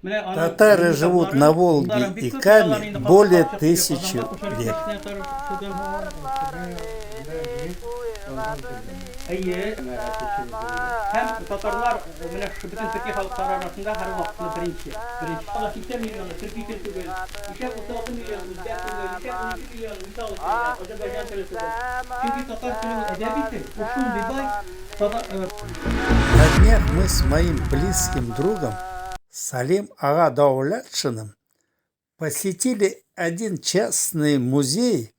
Татары живут на Волге и Каме более 1000 лет. Әйе. Һәм татарлар менә шушы бөтен төрки халыклар арасында һәрвакытны беренче. Беренче. Алар 80 миллионы төрки тел түгел, ишәк 36 миллион үзбәк түгел, ишәк 12 миллион, мисал өчен, азәрбайҗан теле түгел. Чөнки татар теле ул әдәби тел, ул шундый бай. На днях мы с моим близким другом Салим ага Даулятшиным посетили один частный музей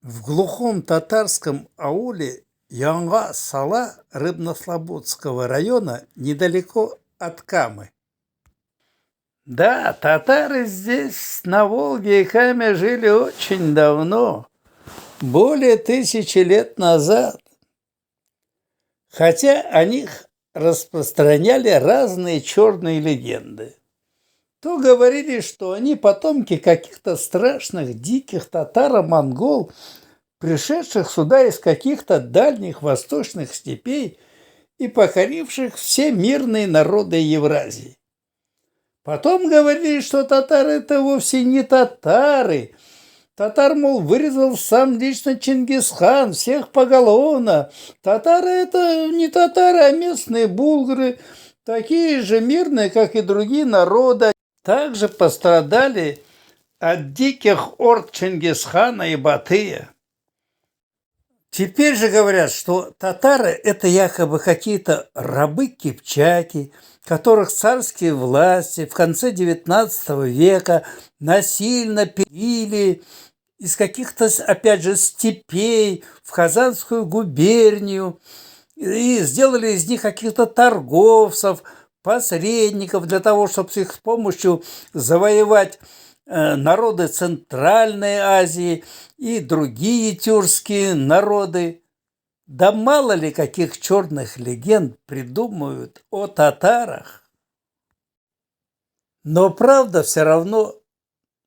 в глухом татарском ауле Янга-Сала Рыбнослободского района недалеко от Камы. Да, татары здесь, на Волге и Каме, жили очень давно, более 1000 лет назад. Хотя о них распространяли разные черные легенды. То говорили, что они потомки каких-то страшных диких татаро-монгол, пришедших сюда из каких-то дальних восточных степей и покоривших все мирные народы Евразии. Потом говорили, что татары это вовсе не татары. Татар, мол, вырезал сам лично Чингисхан, всех поголовно. Татары это не татары, а местные булгары, такие же мирные, как и другие народы. Также пострадали от диких орд Чингисхана и Батыя. Теперь же говорят, что татары – это якобы какие-то рабы-кипчаки, которых царские власти в конце XIX века насильно перевели из каких-то, опять же, степей в Казанскую губернию и сделали из них каких-то торговцев, посредников для того, чтобы с их помощью завоевать народы Центральной Азии и другие тюркские народы. Да мало ли каких черных легенд придумают о татарах. Но правда все равно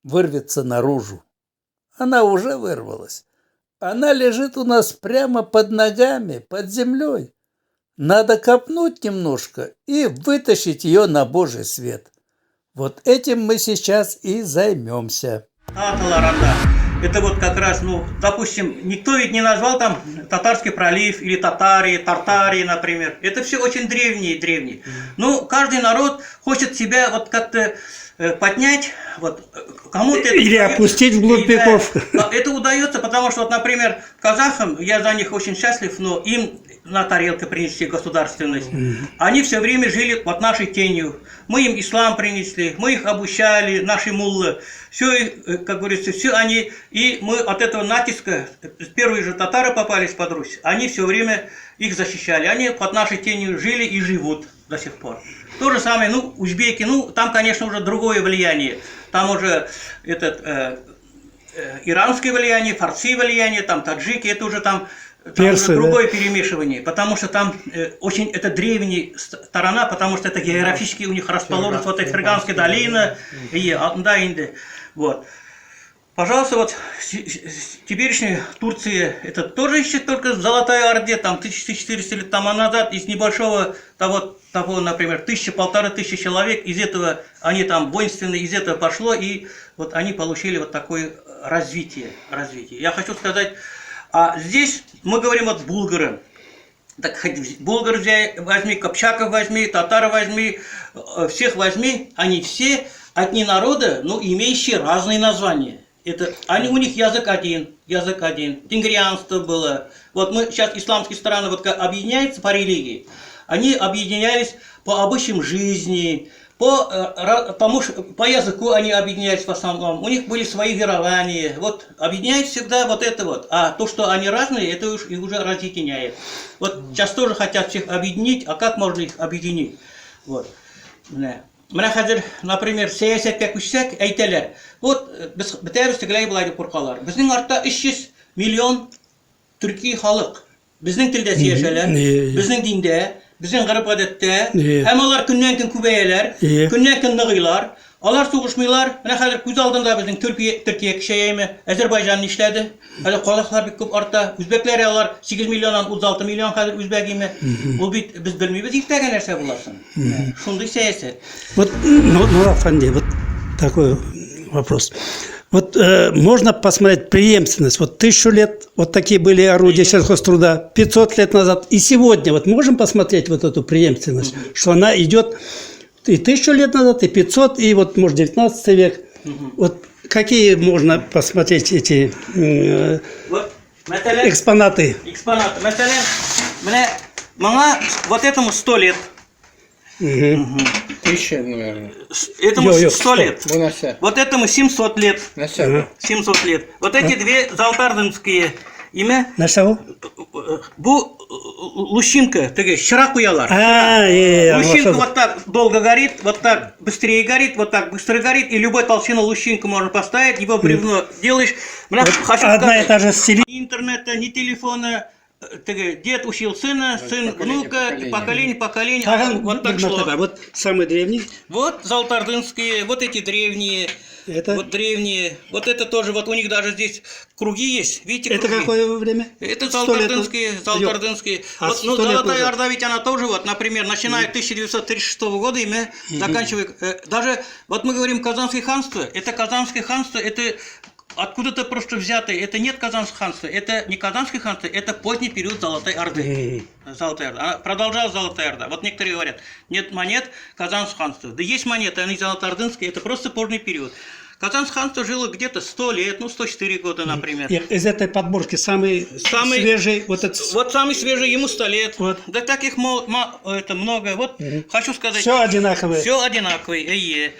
вырвется наружу. Она уже вырвалась. Она лежит у нас прямо под ногами, под землей. Надо копнуть немножко и вытащить ее на божий свет. Вот этим мы сейчас и займемся. Это вот как раз, ну, допустим, никто ведь не назвал там Татарский пролив или Татарии, Тартарии, например. Это все очень древние-древние. Ну, каждый народ хочет себя вот как-то поднять, вот, кому-то это Или опустить вглубь веков. Да, это удается, потому что, вот, например, казахам, я за них очень счастлив, но им на тарелке принесли государственность. Они все время жили под нашей тенью. Мы им ислам принесли, мы их обучали, наши муллы. Все, как говорится, все они, и мы от этого натиска, первые же татары попались под Русь, они все время их защищали. Они под нашей тенью жили и живут до сих пор. То же самое, ну, узбеки, ну, там, конечно, уже другое влияние. Там уже этот, иранское влияние, фарси влияние, там таджики, это уже там Персы, уже другое да? перемешивание, потому что там очень это древняя сторона, потому что это географически у них расположена, вот эта Ферганская долина, и, да, Инды, вот. Пожалуйста, вот теперешняя Турция, это тоже еще только Золотая Орде, там 1400 лет тому назад, из небольшого того, например, тысяча, 1500 человек, из этого они там воинственные, из этого пошло, и вот они получили вот такое развитие. Я хочу сказать, а здесь мы говорим вот булгары. Так хоть булгар возьми, копчаков возьми, татар возьми, всех возьми, они все одни народы, но имеющие разные названия. Это, они, у них язык один, язык один. Тенгрианство было. Вот мы сейчас исламские страны вот как объединяются по религии, они объединялись по обычаям жизни, по языку они объединялись в основном. У них были свои верования. Вот объединяет всегда вот это вот. А то, что они разные, это уж их уже разъединяет. Вот сейчас тоже хотят всех объединить, а как можно их объединить? Вот. Менә. Менә хәзер, например, сәясәткә күчсәк, әйтәләр. Вот без бетәбез тегеләй болай дип куркалар. Безнең артта 300 миллион төрки халык. Безнең телдә сөйләшәләр, безнең диндә, безнең гореф-гадәттә. Һәм алар көннән-көн күбәяләр, көннән-көн ныгыйлар. Алар сугышмыйлар. Менә хәзер күз алдында безнең Төркия, Төркия көчәяме? Әзербайҗан нишләде? Әле казахлар бик күп арта. Үзбәкләр алар 8 миллионнан 36 миллион хәзер үзбәк име. Ул бит без белмибез иртәгә нәрсә буласын. Шундый сәясәт. Вот, ну, ну, Афанди, вот такой вопрос. Вот можно посмотреть преемственность. Вот 1000 лет вот такие были орудия сельхозтруда, 500 лет назад и сегодня. Вот можем посмотреть вот эту преемственность, что она идет и 1000 лет назад, и 500, и вот, может, 19 век. Вот какие можно посмотреть эти Вот, мәсәлән, экспонаты? Экспонат. Мәсәлән, менә моңа, вот этому 100 лет. 1000, наверное. Этому Йо, йо, 100 сто. лет. Бу нәрсә? Вот этому 700 лет. Нәрсә? 700 лет. Вот эти две золотоордынские. Имя Нәрсә ул? Бу лучинка, теге чыра куялар. А, Лучинка аңлашылды. Вот так долго горит, вот так быстрее горит, вот так быстро горит, и любой толщину лучинку можно поставить, его бревно делаешь. Менә хочу Одна и сказать, та же стили. ни интернета, ни телефона. Теге, дед учил сына, сын поколение, внука, поколение. поколение, поколение. Тагын Вот так бер шло. мәртәбә. Вот самый древний. Вот золотоордынские, вот эти древние, Это? вот древние, вот это тоже, вот у них даже здесь круги есть, видите, Это круги? какое время? Это 100 лет золотоордынские, золотоордынские. А Вот, ну, 100 лет Золотая назад? Орда ведь она тоже, вот, например, начиная с 1936 года и мы заканчивая, даже, вот мы говорим Казанское ханство, это Казанское ханство, это откуда-то просто взятое, это нет Казанского ханства, это не Казанское ханство, это поздний период Золотой Орды. Золотая Орда. Она продолжала Золотая Орда. Вот некоторые говорят, нет монет Казанского ханства. Да есть монеты, они золотоордынские, это просто поздний период. Казанское ханство жило где-то 100 лет, ну 104 года, например. И из этой подборки самый, свежий вот этот. Вот самый свежий, ему 100 лет. Вот. Да таких это много. Вот хочу сказать. Все одинаковые. Все одинаковые. Әйе.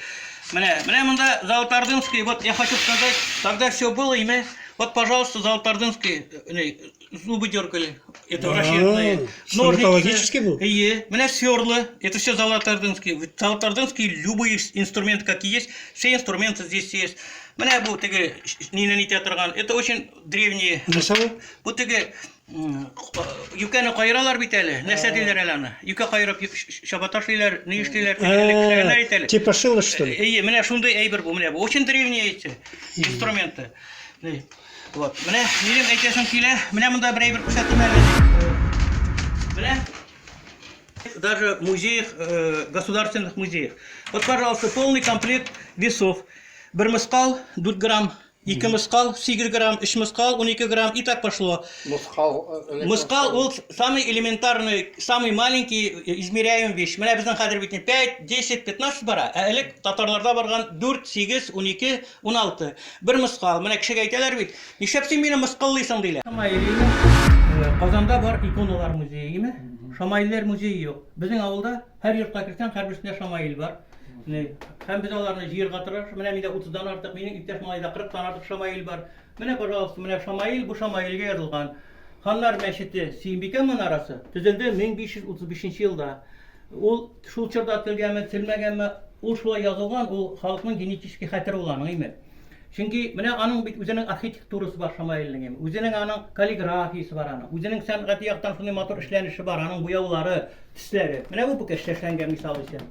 Менә, менә монда Золотоордынский, вот я хочу сказать, тогда все было, имя. Вот, пожалуйста, Золотоордынский, не, зубы дергали. Это А, врачебные. стоматологический был? Әйе. Менә сверла, это все Золотоордынский. Золотоордынский, любые инструменты, какие есть, все инструменты здесь есть. Менә бу теге нинән итә торган. Это очень древние. Нәрсә бу? Бу теге юкәне каералар бит әле. Нәрсә диләр әле аны? Юкә каерып чабата эшлиләр, ни эшлиләр, эшләгәннәр ит әле. Типа шило, что ли? Әйе, менә шундый әйбер бу, менә бу. Очень древние эти инструменты. Вот. Менә минем әйтәсем килә, менә монда бер әйбер күрсәтим әле. Менә даже в музеях, государственных музеях. Вот, пожалуйста, полный комплект весов. Бер мыскал 4 грамм, ике мыскал 8 грамм, өч мыскал 12 грамм, и так пошло. Мыскал. Мыскал ул самый элементарный, самый маленький измеряемый вещь. Менә безнең хәзер бит 5, 10, 15 бара. Ә элек татарларда барган 4, 8, 12, 16. Бер мыскал. Менә кешегә әйтәләр бит. Нишләп син мине мыскаллыйсың диләр. Казанда бар иконалар музее, Шамаилләр музее юк. Безнең авылда һәр йортка керсәң, һәрберсендә шамаил бар. Һәм без аларны җыярга тырышабыз. Менә миндә 30-дан артык, минем иптәш малайда 40-тан артык шамаил бар. Менә, пожалуйста, менә шамаил, бу шамаилгә язылган. Ханнар мәчете Сөембикә манарасы төзелде 1535 елда. Ул шул чорда төзелгәнме, төзелмәгәнме, ул шулай язылган, ул халыкның генетический хәтере ул аның, име. Чөнки менә аның бит үзенең архитектурасы бар шамаилнең, үзенең аның каллиграфиясе бар аның, үзенең сәнгати яктан шундый матур эшләнеше бар, аның буяулары, төсләре. Менә бу бүкәш эшләнгән мисал өчен.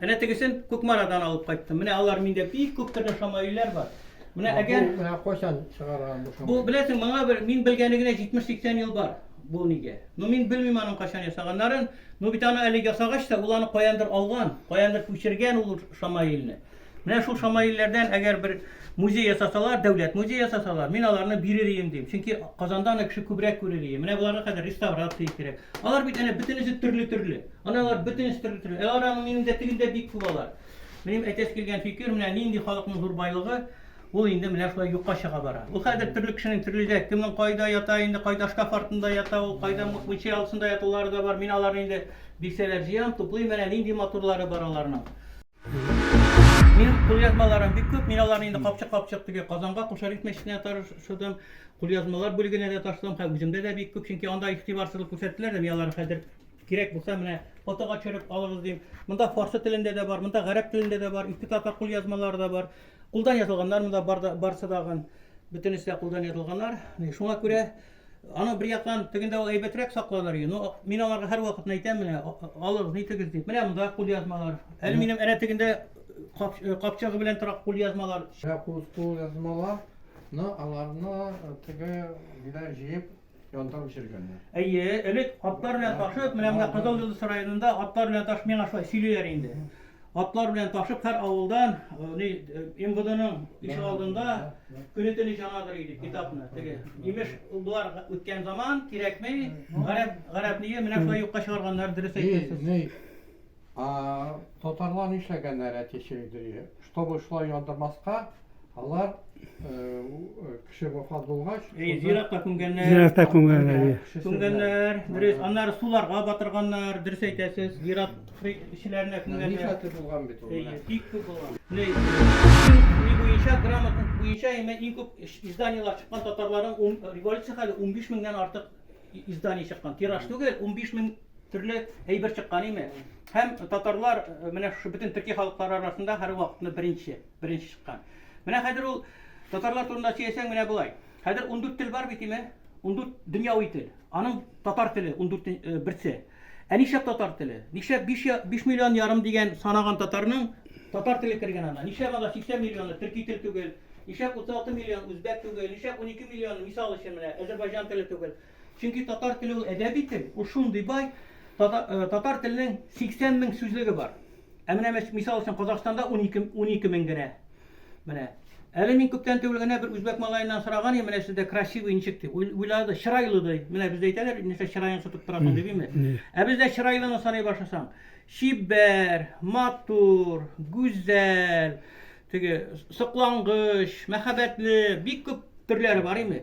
Әнә тегесен Кукмарадан алып кайттым. Менә алар миндә бик күп төрле шамаилләр бар. Менә әгәр Менә кайчан чыгарган бу? Бу беләсең, моңа бер мин белгәне генә 70-80 ел бар бу нигә. Ну мин белмим аның кайчан ясаганнарын. Ну бит аны әле ясагач та ул аны каяндыр алган, каяндыр күчергән ул шамаилне. Менә шул шамаилләрдән әгәр бер музей ясасалар, дәүләт музей ясасалар, мин аларны бирер идем дим. Чөнки Казанда аны кеше күбрәк күрер иде. Менә боларга хәзер реставрация кирәк. Алар бит әнә бөтенесе төрле-төрле. Ана алар бөтенесе төрле-төрле. Алар аның минем дә тегендә бик күп алар. Минем әйтәсе килгән фикер, менә нинди халыкның зур байлыгы, ул инде менә шулай юкка чыга бара. Ул хәзер төрле кешенең төрле кемнең кайда ята инде, кайда шкаф артында ята, ул кайда мунча алтында ятулары да бар. Мин аларны инде бирсәләр җыям, туплыйм, менә нинди матурлары бар аларның. Минем кулъязмаларым бик күп. Мин аларны инде капчык-капчык теге Казанга Кол Шәриф мәчетенә ташыдым. Кулъязмалар бүлегенә дә ташыдым. Һәм үземдә дә бик күп, чөнки анда игътибарсызлык күрсәттеләр дә, мин аларны хәзер кирәк булса менә фотога төшереп алыгыз дим. Монда фарсы телендә дә бар, монда гарәп телендә дә бар, иске татар кулъязмалары да бар. Кулдан язылганнар монда бар да, барсы дагын. Бөтенесе дә кулдан язылганнар. Шуңа күрә аны бер яктан тегендә ул әйбәтрәк сакланыр иде. Но мин аларга һәрвакыт әйтәм, менә алыгыз, нитегез дип. Менә монда кулъязмалар. Әле минем әнә тегендә капчыгы белән тора кулъязмалар. Менә кулъязмаларны аларны теге ниләр җыеп яндырып җөргәннәр. Әйе, элек атлар белән ташып, менә монда Кызыл Йолдыз районында атлар белән ташып, миңа шулай сөйлиләр инде. Атлар белән ташып һәр авылдан, ни, МВДның ишегалдында көне-төне җанадыр иде китапны. Теге, имеш, болар үткән заман, кирәкми, гарәп, гарәпние менә шулай юкка чыгарганнар, дөрес әйтәсез. Ни, а, татарлар нишләгәннәр әти-чирдери? Чтобы шулай яндырмаска, алар кеше вафат булгач, Әй, зиратка күмгәннәр. Зиратта күмгәннәр. Иә. Күмгәннәр, дөрес. Аннары суларга батырганнар, дөрес әйтәсез. Зират эчеләренә күмгәннәр. Нишләтеп булган бит ул. Әйе, бик күп булган. Менә ни буенча, грамота буенча әмма иң күп изданиеләр чыккан татарларның революция хәле 15 меңнән артык издание чыккан. Тираж түгел, 15 мең төрле әйбер чыккан име. Һәм татарлар менә шушы бөтен төрки халыклар арасында һәрвакытны беренче, беренче чыккан. Менә хәзер ул татарлар турында сөйләсәң, менә болай. Хәзер 14 тел бар бит име? 14 дөньяви тел. Аның татар теле 14 берсе. Ә нишләп татар теле? Нишләп 5, 5 миллион ярым дигән санаган татарның татар теле кергән анда? Нишләп анда 80 миллионы төрки тел түгел? Нишләп 36 миллион үзбәк түгел? Нишләп 12 миллион, мисал өчен менә, әзербайҗан теле түгел? Чөнки татар теле ул әдәби тел, ул шундый бай. Татар, татар теленең 80 мең сүзлеге бар. Ә менә мисал өчен Казахстанда 12, 12 мең генә. Менә. Әле мин күптән түгел генә бер үзбәк малаеннан сораган идем, менә сездә красивый ничек дип. Уйлады, чырайлы ди. Менә бездә әйтәләр, нәрсә чыраең сытып торасың дип, име? Ә бездә чырайлыны саный башласаң, чибәр, матур, гүзәл, теге соклангыч, мәхәббәтле, бик күп төрләре бар име?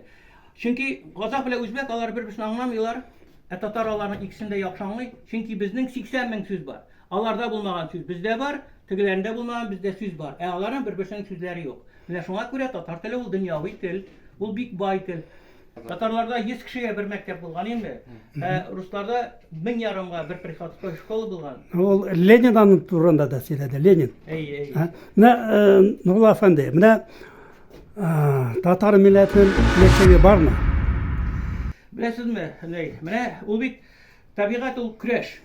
Чөнки казах белән үзбәк алар бер-берсен аңламыйлар, ә татар аларның икесен дә яхшы аңлый. Чөнки безнең 80 мең сүз бар. Аларда булмаган сүз бездә бар, тегеләрендә булмаган бездә сүз бар. Ә аларның бер-берсенең сүзләре юк. Менә шуңа күрә татар теле ул дөньяви тел, ул бик бай тел. Татарларда 100 кешегә бер мәктәп булган инде. Ә русларда мең ярымга бер приходской школа булган. Ул Ленин аның турында да сөйләде, Ленин. Әй, әй. Менә Нурулла әфәнде, менә татар милләтенең киләчәге бармы? Беләсезме, менә ул бит табигать ул көрәш.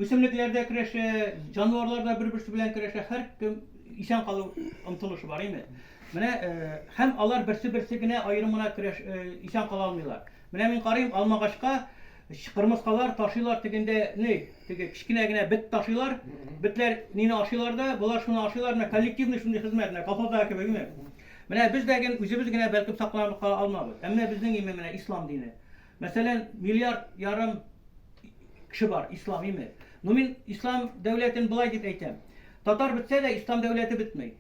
Үсемлекләр дә көрәшә, җанварлар да бер-берсе белән көрәшә, һәркем исән калу омтылышы бар име. Менә һәм алар берсе-берсе генә аерым гына көрәш исән кала алмыйлар. Менә мин карыйм, алмагачка кырмыскалар ташыйлар тегендә ни, теге кечкенә генә бет ташыйлар, бетләр нине ашыйлар да, болар шуны ашыйлар, менә коллективный шундый хезмәт, менә колхоздагы кебек име. Менә без дә ген үзебез генә бәлкем сакланып кала алмабыз. Ә менә безнең име менә ислам дине. Мәсәлән, миллиард ярым кеше бар, ислам име. Ну мин ислам дәүләтен болай дип әйтәм. Татар бетсә дә ислам дәүләте бетми.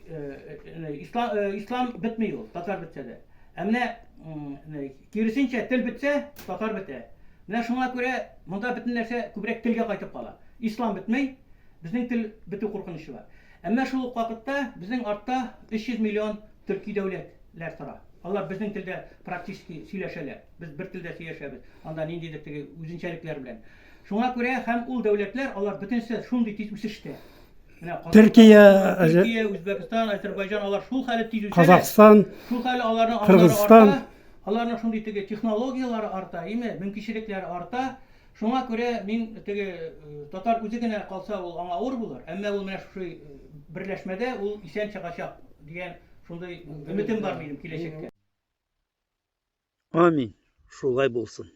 Ислам, ислам бетми ул, татар бетсә дә. Ә менә киресенчә тел бетсә, татар бетә. Менә шуңа күрә монда бөтен нәрсә күбрәк телгә кайтып кала. Ислам бетми, безнең тел бетү куркынычы бар. Әмма шул ук вакытта безнең артта 300 миллион төрки дәүләтләр тора. Алар безнең телдә практически сөйләшәләр. Без бер телдә сөйләшәбез. Анда ниндидер теге үзенчәлекләр белән. Шуңа күрә һәм ул дәүләтләр, алар бөтенесе шундый тиз үсештә. Менә Казахстан, Төркия, Төркия, Үзбәкстан, Азербайҗан, алар шул хәле тиз үсәләр. Казахстан, Шул хәле аларның аңнары Кыргызстан. арта, аларның шундый теге технологияләре арта, име, мөмкинчелекләре арта. Шуңа күрә мин теге татар үзе генә калса, ул аңа авыр булыр. Әмма ул менә шушы берләшмәдә ул исән чыгачак дигән шундый өметем бар минем киләчәккә. Амин. Шулай булсын.